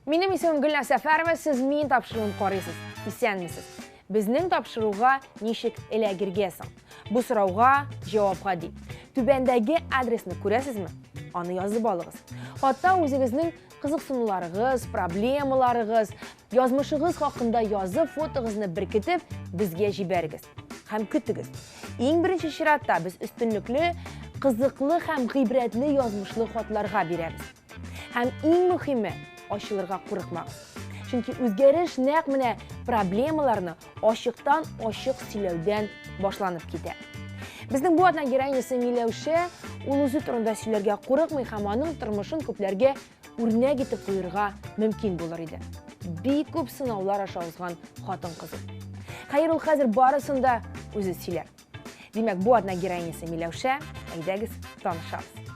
Минем исемем Гөлназ Сәфәрова, сез мин тапшыруын карыйсыз. Исәнмесез. Безнең тапшыруга ничек эләгергә соң? Бу сорауга җавап гади. Түбәндәге адресны күрәсезме? Аны язып алыгыз. Хатта үзегезнең кызыксынуларыгыз, проблемаларыгыз, язмышыгыз хакында язып, фотогызны беркетеп, безгә җибәрегез. Һәм көтегез. Иң беренче чиратта без өстенлекле, кызыклы һәм гыйбрәтле язмышлы хатларга бирәбез. Һәм иң мөһиме, ачылырга курыкмагыз. Чөнки үзгәреш нәкъ менә проблемаларны ачыктан ачык сөйләүдән башланып китә. Безнең бу атна героинясы Миләүшә, ул үзе турында сөйләргә курыкмый һәм аның тормышын күпләргә үрнәк итеп куерга мөмкин булыр иде. Бик күп сынаулар аша узган хатын-кыз. Хәер, ул хәзер барысын да үзе сөйләр. Димәк, бу атна героинясы Миләүшә, әйдәгез танышабыз.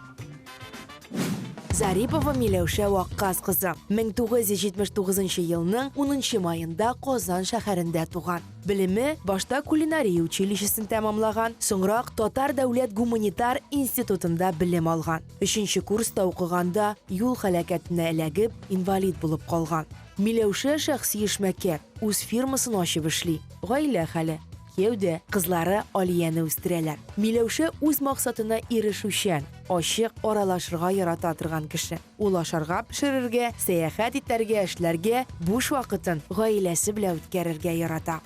Зарипова Миләүшә Ваккас кызы 1979 елның 10 маенда Казан шәһәрендә туган. Белеме башта кулинария училищесын тәмамлаган, соңрак Татар дәүләт гуманитар институтында белем алган. Өченче курста укыганда юл һәлакәтенә эләгеп, инвалид булып калган. Миләүшә шәхси эшмәкәр, үз фирмасын ачып эшли. Гаилә хәле. Кияүдә, кызлары Алияне үстерәләр. Миләүшә үз максатына ирешүчән, ачык, аралашырга ярата торган кеше. Ул ашарга пешерергә, сәяхәт итәргә, эшләргә, буш вакытын гаиләсе белән үткәрергә ярата.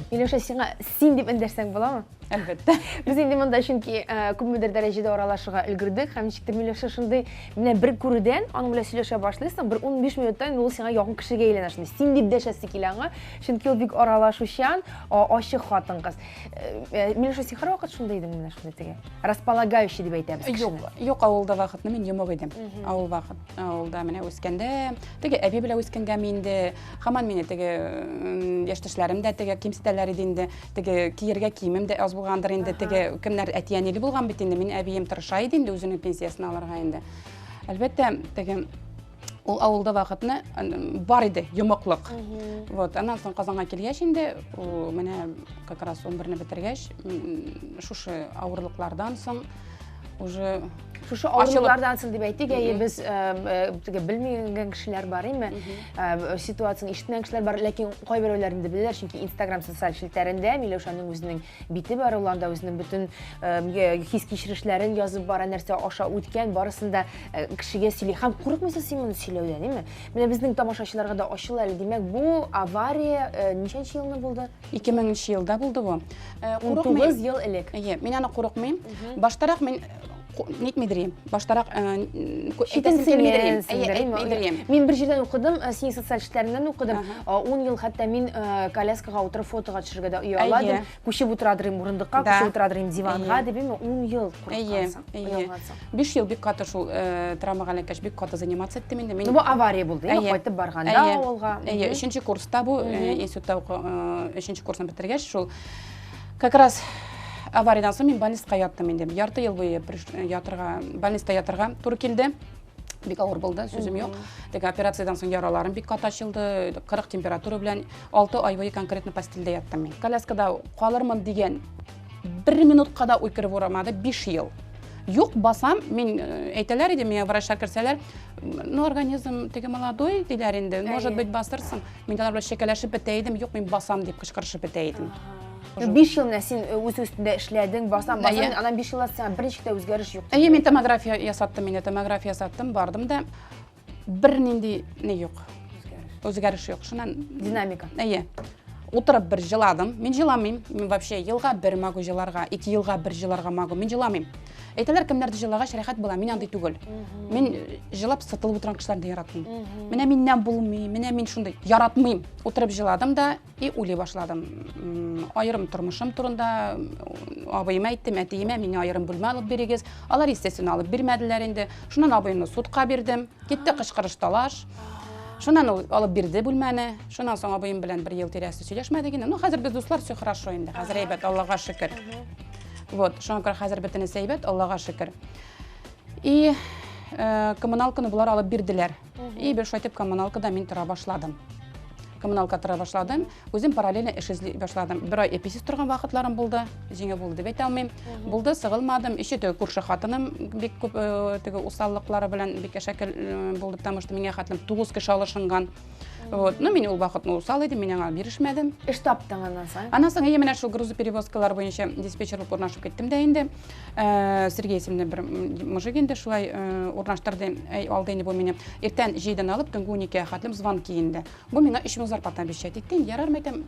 Миләүшә, сиңа син дип эндәшсәң буламы? Әлбәттә. Без инде монда чөнки э, күпмедер дәрәҗәдә аралашырга өлгердек һәм ничектер Миләүшә шундый менә бер күрүдән аның белән сөйләшә башлыйсың, бер 15 минуттан ул сиңа якын кешегә әйләнә шундый. Син дип дәшәсе килә аңа, чөнки ул бик аралашучан, ачык хатын-кыз. Э, э, Миләүшә, син һәрвакыт шундый идеңме менә шундый теге? Располагающий дип әйтәбез кешене. Юк, юк, авылда вакытны мин йомык идем. Авыл вакыт, авылда менә үскәндә, теге әби белән үскәнгә мин инде һаман мине теге яшьтәшләрем дә теге кимсетәләр иде инде. Теге киергә киемем дә аз булгандыр инде. Теге кемнәр әти-әниле булган бит инде. Мин әбием тырыша иде инде үзенең пенсиясен алырга инде. Әлбәттә, теге ул авылда вакытны бар иде йомыклык. Вот, аннан соң Казанга килгәч инде, ул менә как раз 11-не бетергәч, шушы авырлыклардан соң уже Шушы авырлыклардан соң дип әйтик, әйе, без э, э, теге белмәгән кешеләр бар име, э, ситуацияне ишетмәгән кешеләр бар, ләкин кайберәүләр инде беләләр, чөнки Instagram социаль челтәрендә Миләүшәнең үзенең бите бар, ул анда үзенең бөтен хис-кичерешләрен язып бара, нәрсә аша үткән, барысын да кешегә сөйли. Һәм курыкмыйсың син моны сөйләүдән, әйеме? Менә безнең тамашачыларга да ачыла әле. Димәк, бу авария ничәнче елны булды? 2000 елда булды бу. 19 ел элек. Әйе, мин аны курыкмыйм. Баштарак мин нитмидер Баштарак әйтәсем килмидер. Әйе, әйтмидер. Мин бер җирдән укыдым, синең социаль челтәреңнән укыдым. 10 ел хәтта мин коляскага утырып фотога төшергә дә ояла идем. Күчеп утырадыр идем урындыкка, күчеп утырадыр идем диванга дип, 10 ел курыккансың. Әйе. 5 ел бик каты шул травмага эләккәч, бик каты заниматься иттем инде. Мин. Бу авария булды, инде кайтып барганда авылга. Әйе, өченче курста бу, институтта өченче курсны бетергәч, шул как раз авариядан соң мин больницага яттым инде. Ярты ел буе ятырга, больницада ятырга туры килде. Бик авыр булды, сүзем юк. Теге операциядән соң яраларым бик каты ачылды, 40 температура белән 6 ай буе конкретно постельдә яттым мин. Коляскада калырмын дигән бер минутка да уй кереп урамады, 5 ел. Юк, басам, мин әйтәләр иде, миңа врачлар керсәләр, ну, организм теге молодой, диләр инде, может быть, басырсың. Мин алар белән чәкәләшеп бетә идем, юк, мин басам дип кычкырышып бетә идем. 5 ел менә син үз өстендә эшләдең, басам, басам, аннан 5 елдан сиңа берничек тә үзгәреш юк. Әйе, мин томография ясаттым, инде томография ясаттым, бардым да бернинди ни юк. Үзгәреш юк. Шуннан динамика. Әйе. Утырып бер җыладым. Мин җыламыйм. Мин вообще елга бер могу җыларга, ике елга бер җыларга могу. Мин җыламыйм. Әйтәләр, кемнәрдер җылагач рәхәт була. Мин андый түгел. Мин җылап сытылып утырган кешеләрне яратмыйм. Менә миннән булмый, менә мин шундый яратмыйм. Утырып җыладым да и уйлый башладым. Аерым тормышым турында абыема әйттем, әтиемә миңа аерым бүлмә алып бирегез. Алар, естественно, алып бирмәделәр инде. Шуннан абыемны судка бирдем. Китте кычкырыш талаш. Шуннан ул алып бирде бүлмәне. Шуннан соң абыем белән бер ел тирәсе сөйләшмәдек инде. Ну, хәзер без дуслар, все хорошо инде. Хәзер әйбәт, Аллага шөкер. Вот, шуңа күрә хәзер бөтенесе әйбәт, Аллага шөкер. И коммуналканы болар алып бирделәр. И бер шулай итеп коммуналкада мин тора башладым. Коммуналка тора башладым. Үзем параллельно эш эзли башладым. Бер ай эписез торган вакытларым булды. Җиңел булды дип әйтә алмыйм. Булды, сыгылмадым. Еще теге күрше хатыным бик күп э, теге усаллыклары белән бик әшәке э, булды, потому что миңа хәтлем 9 кеше алышынган. Вот. Ну, мин ул вакытны усал идем, мин аңа бирешмәдем. Эш таптың аннан соң? Аннан соң, әйе, менә шул грузоперевозкалар буенча диспетчер булып урнашып киттем дә инде. Э, Сергей исемле бер мужик инде шулай э, урнаштырды, алды инде бу мине. Иртән җидедән алып төнге уникегә хәтлем звонки инде. Бу миңа 3000 зарплата обещать итте. Инде ярар, мәйтәм,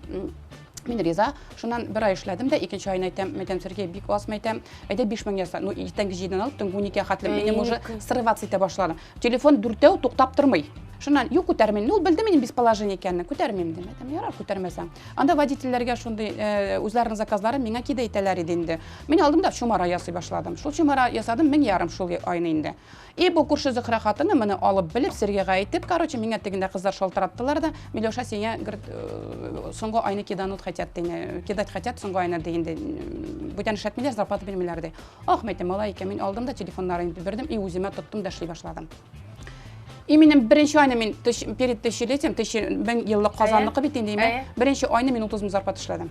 мин риза. Шуннан бер ай эшләдем дә, икенче айны әйтәм, мәйтәм, Сергей, бик аз, мәйтәм, әйдә 5000 яса. Ну, иртәнге җидедән алып төнге уникегә хәтлем минем уже срываться итә башлады. Телефон дүртәү туктап тормый. Шуннан, юк, күтәрмим. Ну, ул белде минем без положение икәнне, күтәрмим дим. Әйтәм, ярар, күтәрмәсәң. Анда водительләргә шундый э, үзләренең заказларын миңа киде итәләр иде инде. Мин алдым да чумара ясый башладым. Шул чумара ясадым 1500 шул айны инде. И бу күрше Зөһрә хатыны моны алып белеп, Сергейга әйтеп, короче, миңа тегендә кызлар шалтыраттылар да, Миләүшә сиңа, говорит, э, соңгы айны киданут хотят, ди, кидать хотят соңгы айны, ди, инде. Бүтән эшләтмиләр, зарплата бирмиләр, ди. Ах, мәйтәм, алай икән, мин алдым да телефоннарын бирдем и үземә тоттым да эшли башладым. И минем беренче айны мин перед тысячелетием, тысяча, мең еллык Казанныкы бит инде, име? Беренче айны мин 30 мең зарплата эшләдем.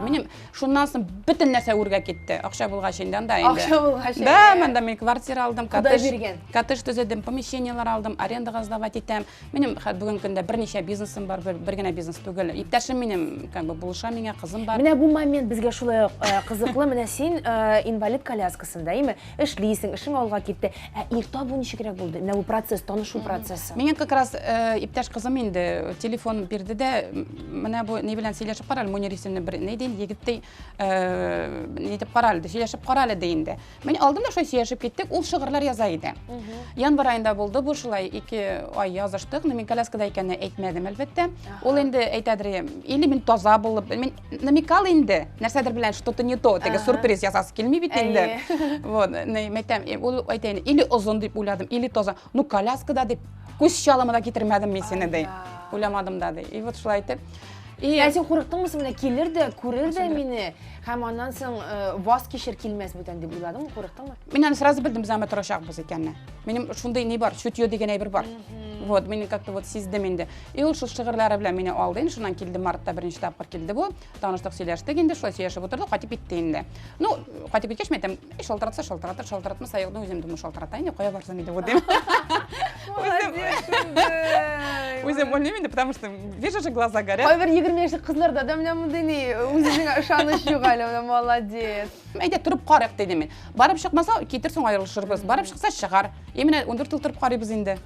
Минем шуннан соң бөтен нәрсә үргә китте. Акча булгач инде анда инде. Акча булгач. Да, монда мин квартира алдым, коттедж, коттедж төзедем, помещениелар алдым, арендага сдавать итәм. Минем бүгенге көндә берничә бизнесым бар, бер, бер генә бизнес түгел. Иптәшем минем как бы булыша миңа, кызым бар. Менә бу момент безгә шулай ук э, кызыклы. Менә син э, инвалид коляскасында, әйме? Эшлисең, эшең алга китте. Ә ир табу ничегрәк булды? Менә бу процесс, танышу процессы. Миңа как раз э, иптәш кызым инде телефон бирде дә, менә бу ни белән сөйләшеп кара әле, Мунир исемле бер ни дим, егет ди, ни итеп кара әле, сөйләшеп кара әле ди инде. Мин алдым да шулай сөйләшеп киттек, ул шигырьләр яза иде. Январь аенда булды бу шулай, ике ай языштык, но мин коляскада икәнне әйтмәдем, әлбәттә. Ул инде әйтәдер, или мин таза булып, мин намекал инде, нәрсәдер белән что-то не то, теге сюрприз ясасы килми бит инде. Вот, әйтәм, ул әйтә инде, или озын дип уйладым, или таза. Ну, коляскада дип, күз чалымы да китермәдем мин сине ди. Уйламадым да ди. И вот шулай итеп. И Ә син курыктыңмы соң менә килер дә, күрер дә мине һәм аннан соң э, ваз кичер килмәс бүтән дип уйладыңмы, курыктыңмы? Мин аны сразу белдем, без аңа торачакбыз икәнне. Минем шундый ни бар, чутье дигән әйбер бар. Вот, мин как-то вот сиздем инде. И ул шул шигырьләре белән мине алды инде, шуннан килде мартта беренче тапкыр килде бу. Таныштык, сөйләштек инде, шулай сөйләшеп утырдык, кайтып китте инде. Ну, кайтып киткәч, мин әйтәм, «Эй, шалтыратса шалтыратыр, шалтыратмаса, юк, ну үзем думаю, шалтырата инде, кая барсам инде бу дим. Үзем уйлыйм инде, потому что вижу же, глаза горят. Кайбер 20 яшьлек кызларда да менә мондый ни, үзенең ышаныч юк әле, менә молодец. Әйдә, торып карыйк, дидем мин. Барып чыкмаса, китерсең, аерылышырбыз. Барып чыкса, чыгар. И менә 14 ел торып карыйбыз инде.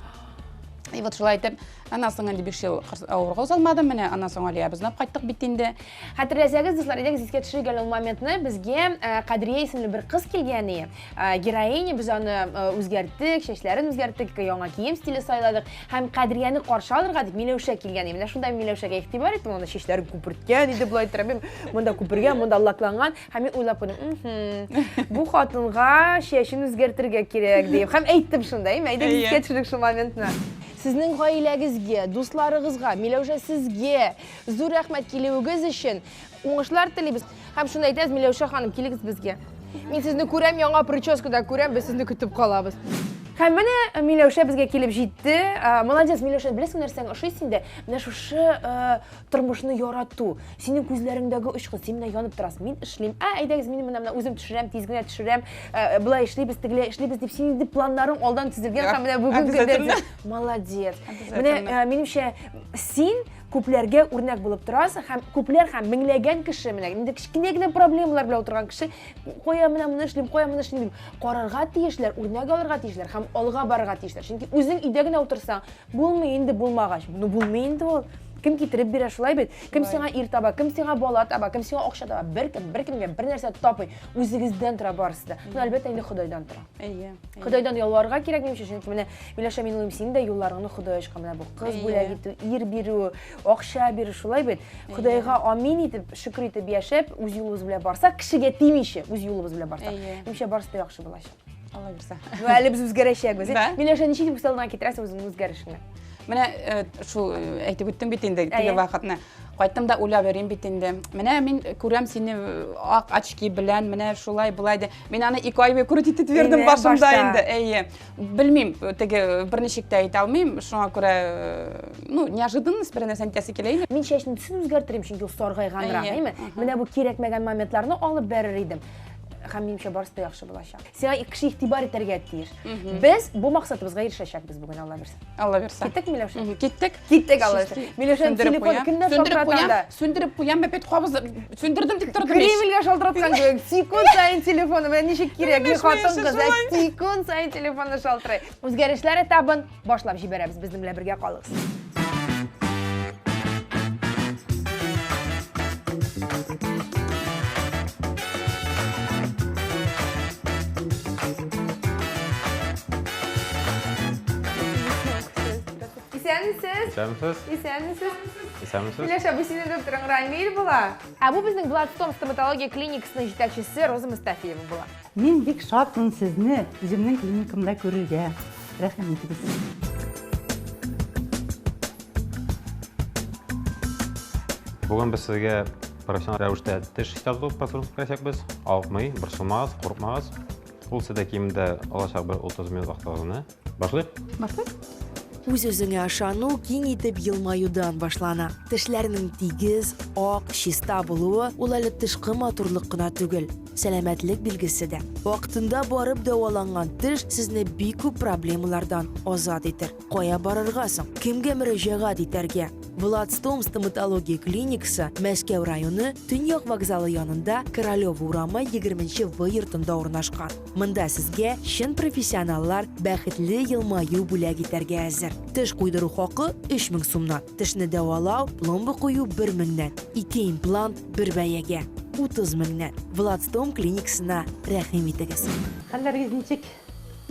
И вот шулай итеп, аннан соң инде 5 ел авырга узалмадым, менә аннан соң Алиябезне алып кайттык бит инде. Хәтерләсәгез, дуслар, әйдәгез искә төшерик әле ул моментны. Безгә э, Кадрия исемле бер кыз килгән иде. Э, героиня, без аны э, үзгәрттек, чәчләрен үзгәрттек, яңа кием стиле сайладык. Һәм Кадрияне каршы алырга дип Миләүшә килгән иде. Менә шунда Миләүшәгә игътибар иттем, аны чәчләрен күперткән иде, болай иттереп. Монда күпергән, монда лакланган. Һәм мин уйлап куйдым, бу хатынга чәчен үзгәртергә кирәк дип. Һәм әйттем шунда, әйме, әйдәгез искә төшерик шул моментны. Сезнең гаиләгезгә, дусларыгызга, Миләүшә сезгә зур рәхмәт килүегез өчен. Уңышлар телибез. Һәм шуны әйтәбез, Миләүшә ханым, килегез безгә. Мин сезне күрәм, яңа прическада күрәм, без сезне көтеп калабыз. Һәм менә э, Миләүшә безгә килеп җитте. Э, молодец, Миләүшә, беләсең нәрсәң ошый синдә? Менә шушы э, тормышны ярату, синең күзләреңдәге очкын, син менә янып торасың, мин эшлим, ә, әйдәгез, мин менә менә үзем төшерәм, тиз генә төшерәм, э, болай эшлибез, тегеләй эшлибез дип, синең инде планнарың алдан төзелгән һәм менә бүгенге көндә молодец. Менә, э, минемчә, син күпләргә үрнәк булып торасың һәм күпләр һәм меңләгән кеше менә инде кечкенә генә проблемалар белән утырган кеше кая менә моны эшлим, кая моны эшлим дип карарга тиешләр, үрнәк алырга тиешләр һәм алга барырга тиешләр. Чөнки үзең өйдә генә утырсаң, Булмый инде булмагач. Ну булмый инде ул. Кем китереп бирә шулай бит? Кем сиңа ир таба, кем сиңа бала таба, кем сиңа акча таба? Беркем, беркемгә бер нәрсә тапмый. Үзегездән тора барысы да. Ну, әлбәттә, инде Ходайдан тора. Әйе. Ходайдан ялварырга кирәк минемчә, чөнки менә Миләүшә, мин уйлыйм, синең дә юлларыңны Ходай ачкан. Менә бу кыз бүләк итү, ир бирү, акча бирү, шулай бит? Ходайга амин итеп, шөкер итеп яшәп, үз юлыбыз белән барсак, кешегә тимичә, үз юлыбыз белән барсак, минемчә, барысы да яхшы булачак. Алла бирсә. Ну, әле без үзгәрәчәкбез. Да? Миләүшә, ничек дип күз алдыңа китерәсең үзеңнең үзгәрешеңне? Менә э, шул э, әйтеп үттем бит инде теге вакытны. Кайттым да уйлап йөрим бит инде. Менә мин күрәм сине ак очки белән, менә шулай болай ди. Мин аны ике ай буе крутить итеп йөрдем башымда инде. Әйе. Белмим, теге берничек тә әйтә алмыйм. Шуңа күрә, ну, неожиданность бер нәрсә әйтәсе килә инде. Мин чәчнең төсен үзгәртерим, чөнки ул саргайганрак, әйеме? Менә бу кирәкмәгән моментларны алып бәрер идем. Һәм минемчә барысы да яхшы булачак. Сиңа кеше игътибар итәргә тиеш. Без бу максатыбызга ирешәчәкбез бүген, Алла бирсә. Алла бирсә. Киттек, Миләүшә? Киттек. Киттек, Алла бирсә. Миләүшәнең телефон кемнәр шалтырата анда? Сүндереп куям, опять кабызып. Сүндердем дип тордым. Кремльгә шалтыраткан кебек. Секунд саен телефоны, менә ничек кирәкле хатын-кыз, ә секунд саен телефоны шалтырый. Үзгәрешләр этабын башлап җибәрәбез. Безнең белән бергә калыгыз. Исәнмесез. Исәнмесез. Исәнмесез. Исәнмесез. Миләшә, бу синең докторың Рамиль була. Ә бу безнең Владстом стоматология клиникасының җитәкчесе Роза Мустафиева була. Мин бик шатмын сезне үземнең клиникамда күрергә. Рәхим итегез. Бүген без сезгә профессиональ рәвештә теш чистарту процедурасын үткәрәчәкбез. Авыртмый, борчылмагыз, курыкмагыз. Ул сездә кимендә алачак бер 30 минут вакытыгызны. Башлыйк? Башлыйк. Үз-үзеңә ышану киң итеп елмаюдан башлана. Тешләрнең тигез, ак, чиста булуы ул әле тышкы матурлык кына түгел, сәламәтлек билгесе дә. Вакытында барып дәваланган теш сезне бик күп проблемалардан азат итер. Кая барырга соң? Кемгә мөрәҗәгать итәргә? Владстом стоматология клиникасы Мәскәү районы Төньяк вокзалы янында Королева урамы 20 В йортында урнашкан. Монда сезгә чын профессионаллар бәхетле елмаю бүләк итәргә әзер. Теш куйдыру хакы 3000 сумнан. Тешне дәвалау, пломба кую 1 меңнән. Ике имплант бер бәягә 30 меңнән. Владстом клиникасына рәхим итегез. Хәлләрегез ничек?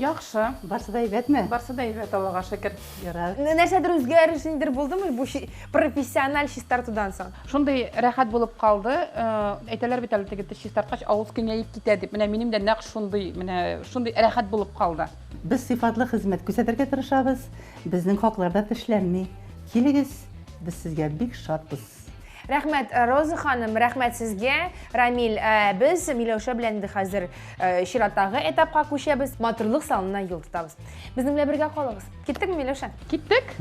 Яхшы. Барсы да әйбәтме? Барсы да әйбәт, Аллага шөкер. Ярар. Нәрсәдер үзгәреш нидер булдымы бу профессиональ чистартудан соң? Шундый рәхәт булып калды. Э, әйтәләр бит әле теге теш чистарткач авыз киңәеп китә дип. Менә минем дә нәкъ шундый, менә шундый рәхәт булып калды. Без сыйфатлы хезмәт күрсәтергә тырышабыз. Безнең хаклар да тешләнми. Килегез, без сезгә бик шатбыз. Рәхмәт, э, Роза ханым, рәхмәт сезгә. Рамил, э, без Миләүшә белән инде хәзер чираттагы этапка күчәбез. Матурлык салонына юл тотабыз. Безнең белән бергә калыгыз. Киттекме, Миләүшә? Киттек.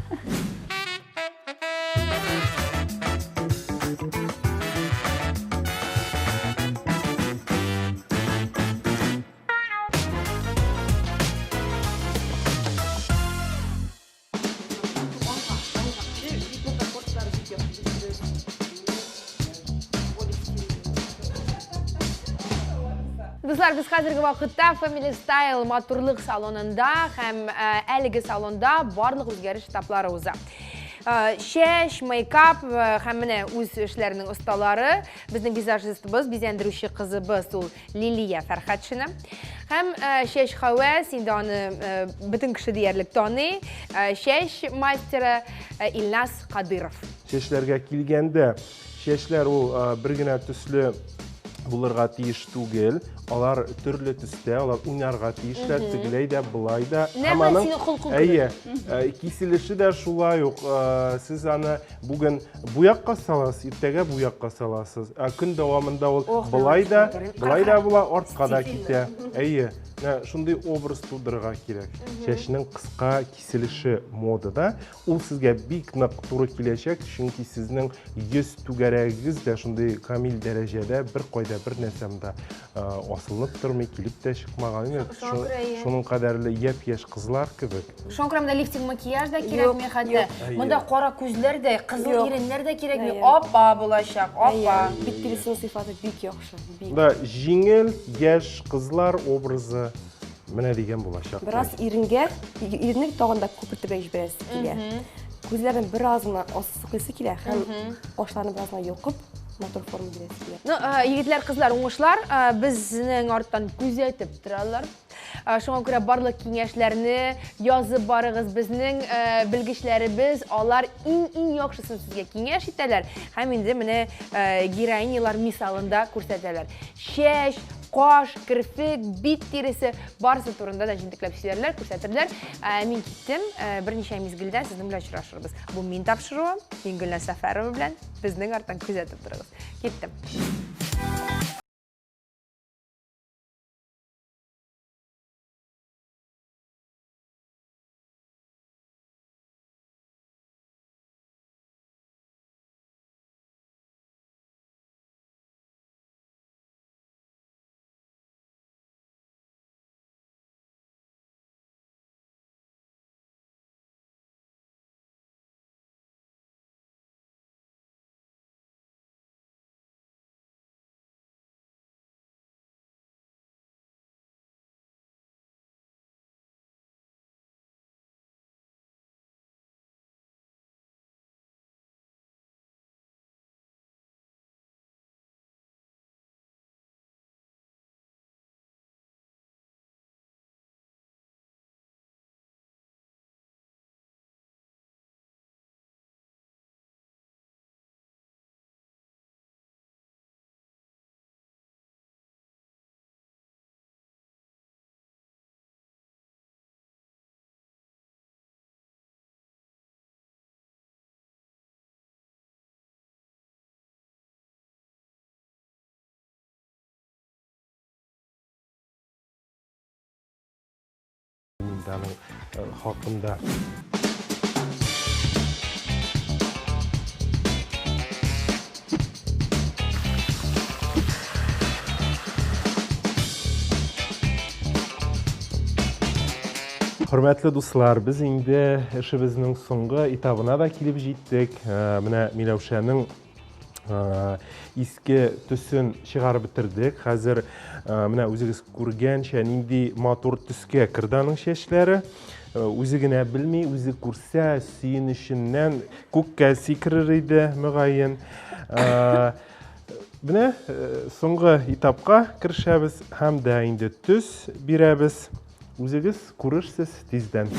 Дуслар, без хәзерге вакытта Family Style матурлык салонында һәм э, әлеге салонда барлык үзгәреш этаплары уза. Э, чәч, мейкап э, һәм менә үз эшләренең осталары, безнең визажистыбыз, бизәндерүче кызыбыз ул Лилия Фәрхәтшина. Һәм э, чәч хәвәс, инде аны бөтен кеше диярлек таный, чәч мастеры Илназ Кадыров. Чәчләргә килгәндә, Чәчләр ул бер генә төсле булырга тиеш түгел. Алар төрле төстә, алар уйнарга тиешләр, тегеләй дә, былай да. Һәм аның Әйе, киселеше дә шулай ук. Сез аны бүген бу якка саласыз, иртәгә бу якка саласыз. Ә көн дәвамында ул былай да, былай да була, артка да китә. Әйе, менә шундый образ тудырырга кирәк. Чәчнең кыска киселеше модада. Ул сезгә бик нык туры киләчәк, чөнки сезнең йөз түгәрәгегез дә шундый камил дәрәҗәдә, бер кайда бер нәрсә монда асылынып тормый, килеп тә чыкмаган. Шуның кадәрле япь-яшь кызлар кебек. Шуңа күрә монда лифтинг макияж да кирәкми хәтта. Монда кара күзләр дә, кызыл иреннәр дә кирәкми. Апа булачак, апа. Бит тиресенең сыйфаты бик яхшы, бик. Да, җиңел, яшь кызлар образы. Менә дигән булачак. Бераз иренгә, иренне тагын да күпертеп җибәрәсе килә. Күзләрне бераз гына асыклыйсы килә һәм кашларны бераз гына йолкып, матур форма бирәсе килә. Ну, егетләр, кызлар, уңышлар безнең арттан күзәтеп торалар. Шуңа күрә барлык киңәшләрне язып барыгыз. Безнең белгечләребез, алар иң-иң яхшысын сезгә киңәш итәләр һәм инде менә героинялар мисалында күрсәтәләр. Чәч, Каш, керфек, бит тиресе, барысы турында да җентекләп сөйләрләр, күрсәтерләр. Ә, мин киттем, ә, берничә мизгелдән сезнең белән очрашырбыз. Бу мин тапшыруы, мин Гөлназ Сәфәрова белән безнең арттан күзәтеп торыгыз. Киттем. Аның хакында. Хөрмәтле дуслар, без инде эшебезнең соңгы этабына да килеп җиттек. Менә Миләүшәнең иске төсен чыгарып бетердек. Хәзер менә үзегез күргәнчә нинди матур төскә керде аның чәчләре. Үзе генә белми, үзе күрсә, сөенеченнән күккә сикерер иде, мөгаен. Менә соңгы этапка керешәбез һәм дә инде төс бирәбез. Үзегез күрерсез тиздән.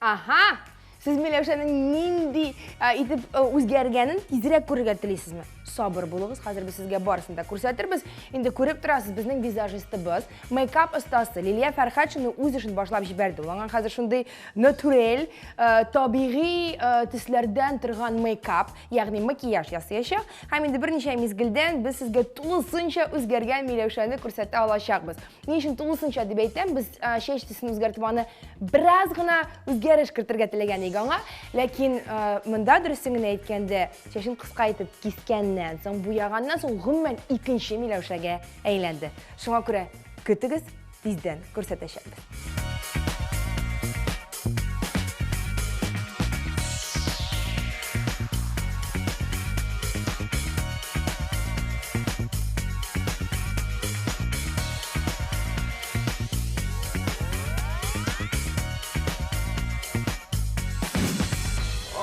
Аһа! Сез Миләүшәнең нинди итеп үзгәргәнен тизрәк күрергә телисезме? Сабыр булыгыз, хәзер без сезгә барысын да күрсәтербез. Инде күреп торасыз, безнең визажистыбыз, мейкап остасы Лилия Фәрхәтшина үз эшен башлап җибәрде. Ул аңа хәзер шундый натурель, табигый төсләрдән торган мейкап, ягъни макияж ясаячак. Һәм инде берничә мизгелдән без сезгә тулысынча үзгәргән Миләүшәне күрсәтә алачакбыз. Ни өчен тулысынча дип әйтәм, без чәч төсен үзгәртеп аны бераз гына үзгәреш кертергә теләгән идек аңа. Ләкин монда дөресен генә әйткәндә, чәчен кыска итеп кискәннән соң, буяганнан соң гомумән икенче Миләүшәгә әйләнде. Шуңа күрә көтегез, тиздән күрсәтәчәкбез.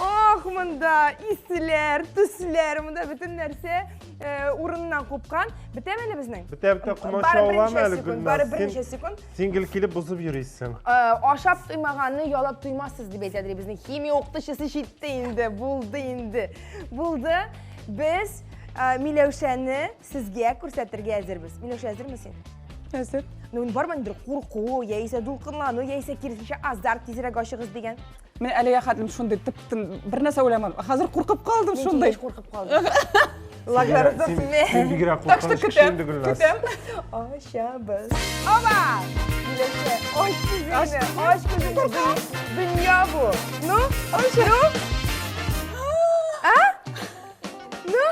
Ох, монда исләр, төсләр, монда бөтен нәрсә э, урыныннан купкан. Бетәме әле безнең? Бетә, бетә, комачауламы әле, Гөлназ? Бары берничә секунд. Син гел килеп бозып йөрисең. Э, ашап туймаганны ялап туймассыз дип әйтәдер безнең химия укытучысы җитте инде, булды инде. Булды. Без э, Миләүшәне сезгә күрсәтергә әзербез. Миләүшә, әзерме син? Әзер. Ну, бармы инде курку, яисә дулкынлану, яисә киресенчә азарт тизрәк ачыгыз дигән. Мин әлегә хәтлем шундый тып-тын бер нәрсә уйламадым. Хәзер куркып калдым шундый. Мин куркып калдым. Лаглар Син бигрәк куркыныч кеше инде, Гөлназ. Көтәм. Ачабыз. Оба! Миләүшә, ач күзеңне, ач күзеңне. Дөнья бу. Ну, ну? А? Ну?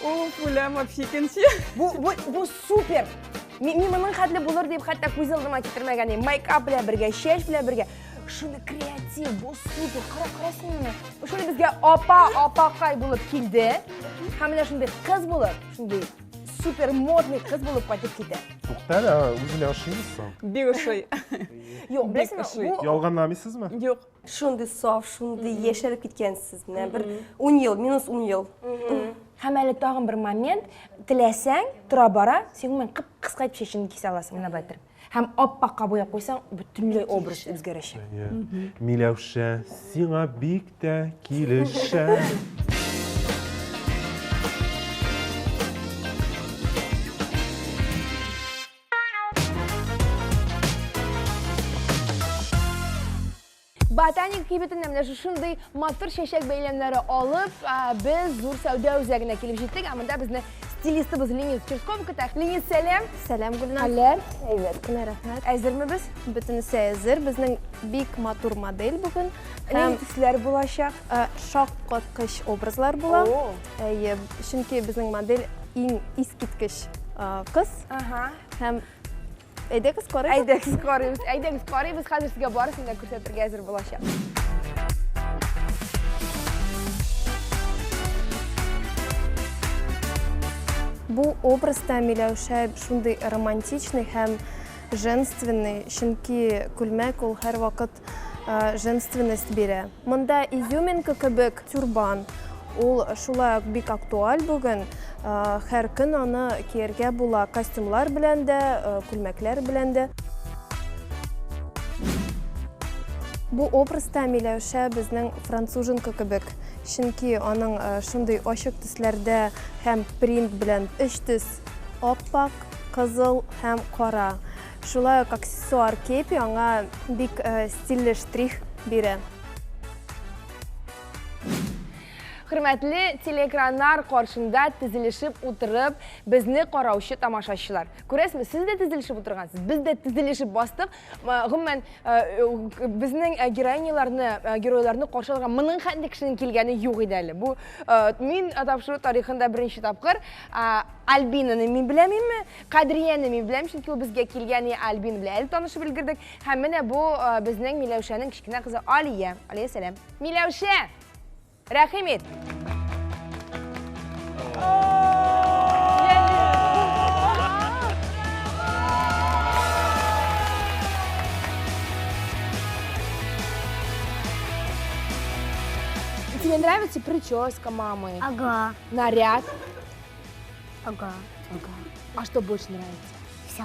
Уф, үләм вообще икенче. Бу, бу, бу супер. Мин, мин моның хәтле булыр дип хәтта күз алдыма китермәгән идем. Мейкап белән бергә, чәч белән бергә. Шуны креатив, бу супер. Кара, кара син моны. Шуны безгә апа, апакай булып килде. Һәм менә шундый кыз булып, шундый супер модный кыз булып кайтып китә. Тукта әле, үзенә ошыймы соң? Бик ошый. Юк, беләсеңме, бу Ялганламыйсызмы? Юк. Шундый саф, шундый яшәреп киткәнсез. Менә бер 10 ел, минус 10 ел. Һәм әле тагын бер момент, теләсәң, тора-бара, син гомумән кып-кыска итеп чәчеңне кисә аласың, менә болай иттереп. Һәм ап-акка буяп куйсаң, бөтенләй образ үзгәрәчәк. Миләүшә, сиңа бик тә килешә. Ботаник кибетеннән менә шушындый матур чәчәк бәйләмнәре алып, без зур сәүдә үзәгенә килеп җиттек. Ә монда безне стилистыбыз Лениз Черсков көтә. Лениз, сәлам. Сәлам, Гөлназ. Хәлләр? Әйбәт кенә, рәхмәт. Әзерме без? Бөтенесе әзер. Безнең бик матур модель бүген. Нинди төсләр булачак? Шаккаткыч образлар була. Әйе, чөнки безнең модель иң искиткеч кыз. Ага. Һәм Әйдәгез карыйбыз. Әйдәгез карыйбыз. Әйдәгез карыйбыз. Хәзер сезгә барысын да күрсәтергә әзер булачак. Бу образда Миләүшә шундый романтичный һәм женственный, чөнки күлмәк ул һәрвакыт женственность бирә. Монда изюминка кебек тюрбан, ул шулай ук бик актуаль бүген. Һәр көн аны кияргә була, костюмлар белән дә, күлмәкләр белән дә. Бу образда Миләүшә безнең француженка кебек, чөнки аның шундый ачык төсләрдә һәм принт белән өч төс, ап-ак, кызыл һәм кара. Шулай ук аксессуар кепи аңа бик стильле штрих бирә. Хөрмәтле телеэкраннар каршында тезелешеп утырып, безне караучы тамашачылар. Күрәсезме, сез дә тезелешеп утыргансыз, без дә тезелешеп бастык. Гомумән, безнең героиняларны, геройларны каршы алырга моның хәтле кешенең килгәне юк иде әле. Бу мин тапшыру тарихында беренче тапкыр. Альбинаны мин беләмме? Кадрияне мин беләм, чөнки ул безгә килгән, Альбина белән әле танышып өлгердек. Һәм менә бу безнең Миләүшәнең кечкенә кызы Алия. Алия, сәлам. Миләүшә! Рәхим ит! Тебе нравится прическа мамы? Ага. Наряд? Ага. Ага. А что больше нравится? Все.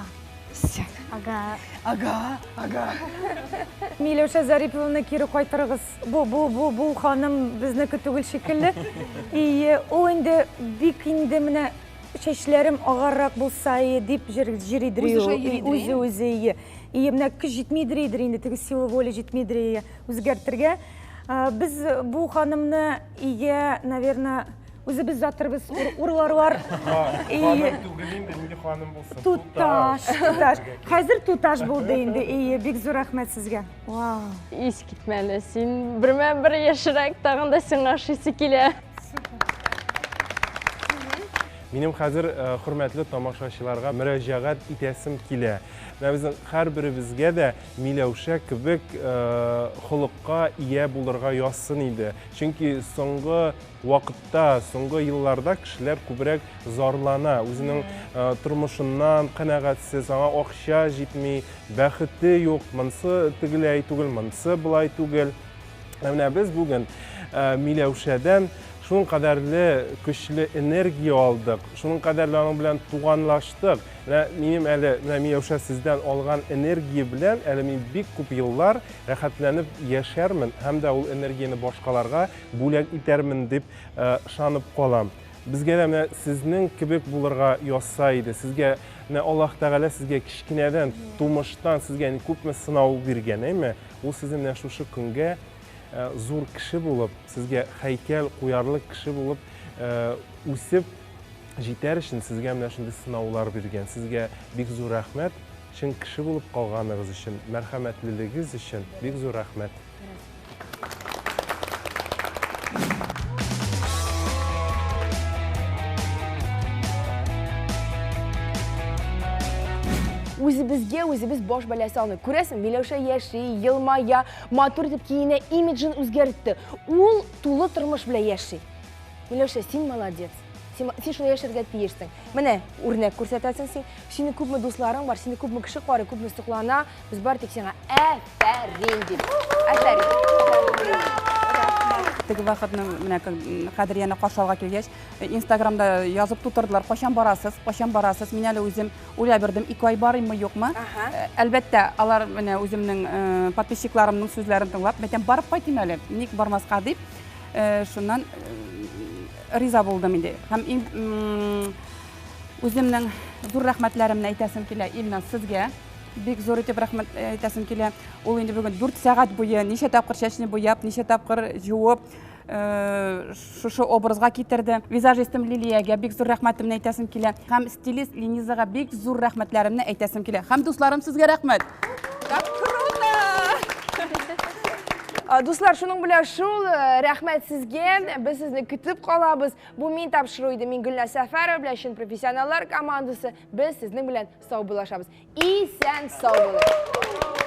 Все. Ага. Ага, ага. Миләүшә Зариповна кире кайтарыгыз. Бу бу бу бу ханым безнеке түгел шикелле. И ул инде бик инде менә чәчләрем агаррак булса и дип җыридер. Үзе үзе ие. И менә көч җитмидер идер инде теге сила воли җитмидер ие үзгәртергә. Без бу ханымны ие, наверное, Үзебез затырбыз, урларлар. Ханым түгел инде, нинди ханым булсын? Туташ, туташ. Хәзер туташ булды инде. Ие, бик зур рәхмәт сезгә. Вау. Ис китмәле. Син бермә-бер яшьрәк, тагын да сиңа ашыйсы килә. Минем хәзер хөрмәтле тамашачыларга мөрәҗәгать итәсем килә. Менә безнең һәрберебезгә дә Миләүшә кебек холыкка ия булырга язсын иде. Чөнки соңгы вакытта, соңгы елларда кешеләр күбрәк зарлана, үзенең тормышыннан канәгатьсез, аңа акча җитми, бәхете юк, монсы тегеләй түгел, монсы болай түгел. Ә менә без бүген Миләүшәдән шуның кадәрле көчле энергия алдык, шуның кадәрле аның белән туганлаштык. Менә минем әле, менә Миләүшә сездән алган энергия белән әле мин бик күп еллар рәхәтләнеп яшәрмен һәм дә ул энергияне башкаларга бүләк итәрмен дип ышанып калам. Безгә дә менә сезнең кебек булырга язса иде. Сезгә менә Аллаһ Тәгалә сезгә кечкенәдән, тумыштан сезгә күпме сынау биргән, әйме? Ул сезне менә шушы көнгә зур кеше булып, сезгә һәйкәл куярлык кеше булып үсеп җитәр өчен сезгә менә шундый сынаулар биргән. Сезгә бик зур рәхмәт. Чын кеше булып калганыгыз өчен, мәрхәмәтлелегез өчен бик зур рәхмәт. Үзебезгә үзебез баш бәласе алмый. Күрәсең, Миләүшә яши, елмая, матур итеп киенә, имиджын үзгәртте. Ул тулы тормыш белән яши. Миләүшә, син молодец. Син, син шулай яшәргә тиешсең. Менә үрнәк күрсәтәсең син. Синең күпме дусларың бар, сине күпме кеше карый, күпме соклана. Без бары тик сиңа афәрин дип. Афәрин. Теге вакытны менә Кадрияне каршы алга килгәч, Инстаграмда язып тутырдылар, кайчан барасыз, кайчан барасыз. Мин әле үзем уйлап йөрдем, 2 ай барыйммы, юкмы. Әлбәттә, алар менә үземнең подписчикларымның сүзләрен тыңлап, мәйтәм, барып кайтыйм әле, ник бармаска дип, шуннан риза булдым инде. Һәм үземнең зур рәхмәтләремне әйтәсем килә, Илназ, сезгә. Бик зур итеп рәхмәт әйтәсем килә. Ул инде бүген 4 сәгать буе ничә тапкыр чәчне буяп, ничә тапкыр җуып, шушы образга китерде. Визажистым Лилиягә бик зур рәхмәтемне әйтәсем килә. Һәм стилист Ленизага бик зур рәхмәтләремне әйтәсем килә. Һәм дусларым, сезгә рәхмәт. Как круто! Дуслар, шуның белән шул, рәхмәт сезгә. Без сезне көтеп калабыз. Бу мин тапшыру иде. Мин Гөлназ Сәфәрова белән чын профессионаллар командасы. Без сезнең белән саубуллашабыз. Исән сау булыгыз.